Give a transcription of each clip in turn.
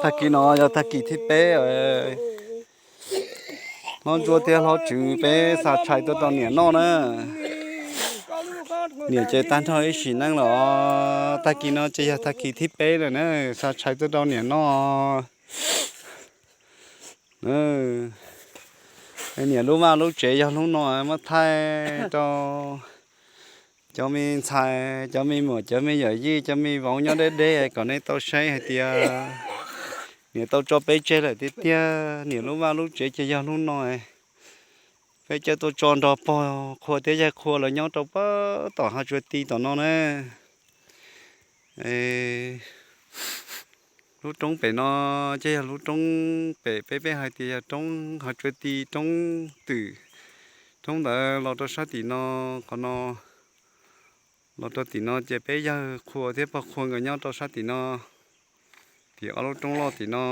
Tag kis no yog tag kis thib peb, hlob Ntsuab thiab hlob Tswv peb xa tshais tuaj rau niam noj na. Niam ces tag nrho ib sim neej los, tag kis no ces yog tag kis thib peb lawm na, xa tshais tuaj rau niam noj. Niam lub vaj lub tsev yog hnub no muab thaij rau cov me ntxhais, cov me muam, cov me yawm yij, cov me vauv nyob deb deb kom nej tau saib hais tias niam tau tso peb tseg lawm tiag tiag. Niam lub vaj lub tsev ces yog hnub no peb coj tuaj tso nrog pog qhua thiab yawg qhua lawv nyob rau pab tom hav tsua ti tom no na. Lub roob pem no ces yog lub roob pem peb peb hais tias yog roob hav tsua ti, roob twm. Roob ntawd los rau sab tim no, qhov no los rau tim no ces peb yawg qhua thiab pog qhua nkawd nyob rau sab tim no, tim ob lub roob loj tim no.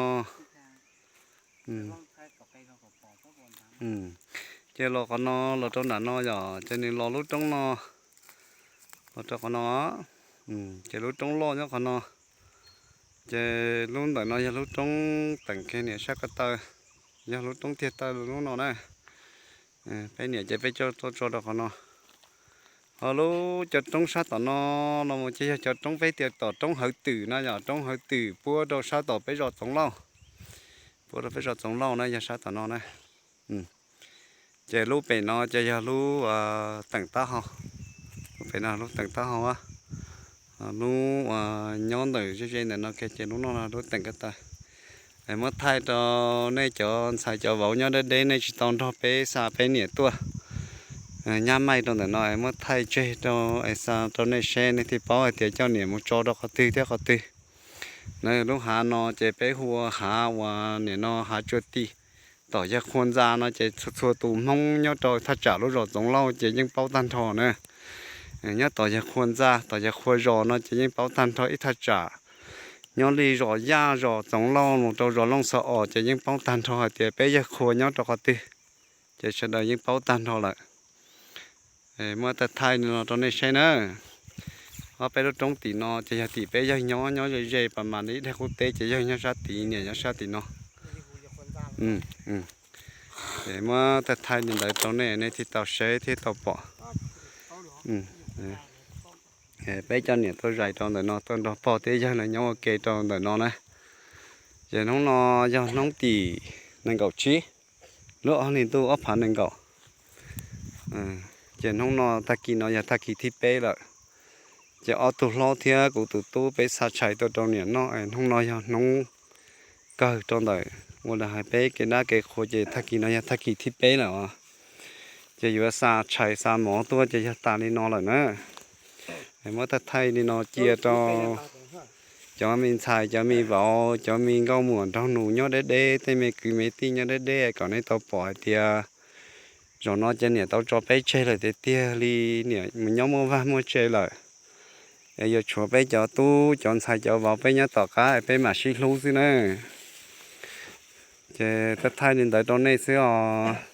Ces los qhov no los rau nram no yom, ces nws los lub roob no, los rau qhov no, ces lub roob loj nyob qhov no. Ces lub ntawm no yog lub roob teem kiag niam sab ko taw, yog lub roob tiag taw lub no na. Peb niam ces peb coj tuaj tso rau qhov no. Ho lub cov roob sab tom no los mus ces yog cov roob peb tias tom roob Hawv Twm no yom, roob Hawv Twm puab rau sab tom peb zos Txoov Lauj, puab rau peb zos Txoov Lauj na, yog sab tom no na. Ces lub pem no ces yog lub teem taub hau, lub pem no lub teem taub hau, lub nyob ntawm ze ze ntawm no kiag ces lub no lub teem ko taw. Muab thaij rau nej cov ntxhais cov vauv nyob deb deb nej tsis tau nrog peb xa peb niam tuaj, nyab maij rau ntawm no es muab thaij tseg rau es xa rau nej seb nej thiaj paub hais tias coj niam mus tso rau qhov twg thiab qhov twg. Na lub hav no ces peb hu ua hav uas nim no hav tsua ti. Tom yawg qhua ntxa no ces txhua txhua tus Hmoob nyob rau thaj tsam lub zos Txoov Lauj ces yeej paub tag nrho na. Nyob tom yawg qhua ntxa, tom yawg qhua zos no ces yeej paub tag nrho ib thaj tsam. Nyob li zos Yaj, zos Txoov Lauj mus rau zos Looj Xov Os ces yeej paub tag nrho hais tias peb yawg qhua nyob rau qhov twg, ces sawv daws yeej paub tag nrho lawm. Muab thaij thaij li no rau nej saib na. Ob peb lub roob tim no ces yog tim peb yawg nyob, nyob ze ze pas mas li ib daig qub teb ces yawg nyob sab tid, niam nyob sab tim no. Ces muab thaij thaij li ntawd rau nej, nej thiaj tau saib thiab tau pom. Peb coj niam tuaj zais rau ntawm no, tuaj nrog pog thiab yawg lawv nyob ua ke rau ntawm no na. Ces hnub no yog hnub tim nees nkaum tsib lub ob hlis ntuj ob phav nees nkaum. Ces hnub no tag kis no yog tag kis thib peb lawm. Ces ob tug hlob thiab kuv tus tub peb xa tshais tuaj rau niam noj es hnub no yog hnub kawg rau ntawm ua li hais peb kev dab kev qhua ces tag kis no yog tag kis thib peb lawm os. Ces yuav xa tshais xa mov tuaj ces yog tas li no lawm na. Muab thaij thaij li no cia rau cov me ntxhais, cov me vauv, cov me nkauj muam nraug nus nyob deb deb, tej me kwv me tij nyob deb deb kom nej tau pom hais tias zaum no ces niam tau tso peb tseg lawm tiag tiag li, niam mus nyob muaj vaj muaj tse lawm. Es yuav tshuav peb cov tub cov ntxhais cov vauv peb nyob tom qab peb mam sib hlub xwb na. Ces thaij thaij li ntawd rau nej xwb os.